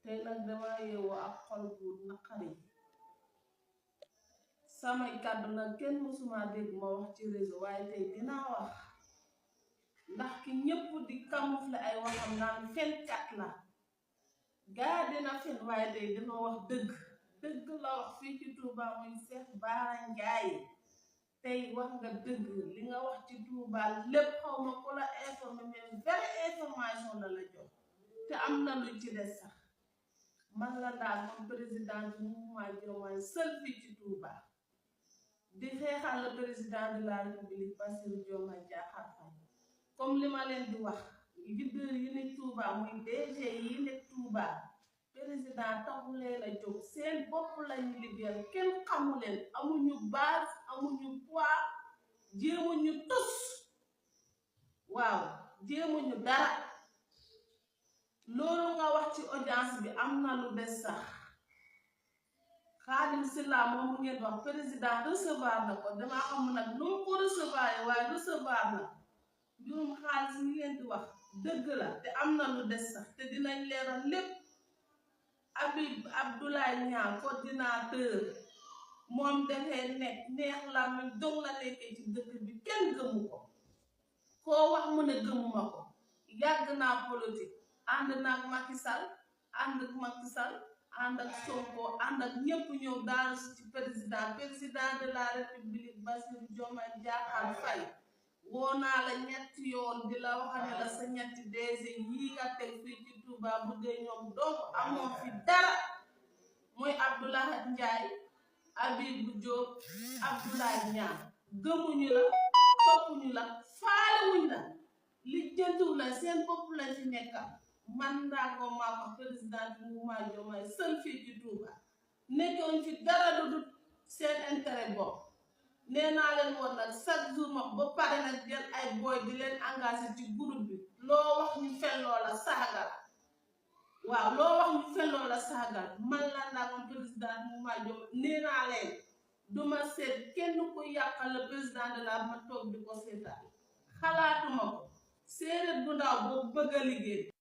tey nag dama yeewoo ak xol bu naqari samay kàddu nag kenn mësuma dégg ma wax ci réseau waaye tey dinaa wax ndax ki ñëpp di camoufler ay waxam naan fenkat la gaa dina fen waaye tey dina wax dëgg la wax fii ci Touba muy Cheikh Bara Ndiaye tey wax nga dëgg li nga wax ci Touba lépp xaw ma ko la informé mais vraie information la jox te am na lu ci des sax man la daal moom président du mouvement Diomaye seul fii ci Touba di xeexal le président de la République Bassirou Diomaye Diakhar Faye comme li ma leen di wax leader yi nekk Touba muy DG yi nekk Touba président taxulee la jóg seen bopp lañu liggéeyal kenn xamu leen amuñu base amuñu poids jéemuñu tus waaw jéemuñu dara loolu nga wax ci audience bi am na lu des sax Khadim Sylla moom mu ngeen wax président recevoir na ko dama xam nag lu mu ko recevoir waaye recevoir na mbirum xaalis mi ngeen di wax dëgg la te am na lu des sax te dinañ leeral lépp Habib Abdoulaye Niang coordinateur moom dafay nekk neex la mi dong la nekkee ci dëkk bi kenn gëmu ko koo wax mu ne gëmuma ko yàgg naa politique ànd naag Macky Sall ànd ak Macky Sall ànd ak Sonko ànd ak ñëpp ñëw daal ci président de la République Bassirou Diomaye Diakhar Faye woo naa la ñetti yoon di la waxane la sa ñetti DG yii nga teg fii ci Touba bu dee ñoom donc amoon fi dara muy Abdoulaye Ndiaye Habibou Diop Abdoulaye Niang gëmuñu la toppuñu la faalewuñ la li jëntuw la seen bopp la ci nekkal man ndaa ko maa ko président du mouvement Diomaye seul fii ci Touba nekkoon fi dara lu dul seen intérêt bopp nee naa leen woon nag chaque jour ma ba pare nag jël ay boy di leen engagé ci groupe bi loo wax ñu fen loola saagal waaw loo wax ñu fen loola saagal man la naa ko président du mouvement Diomaye nee naa leen duma seet kenn ku yàqal le président de la ma toog di ko seetaan xalaatuma ko séeréer bu ndaw boobu bëgg a liggéey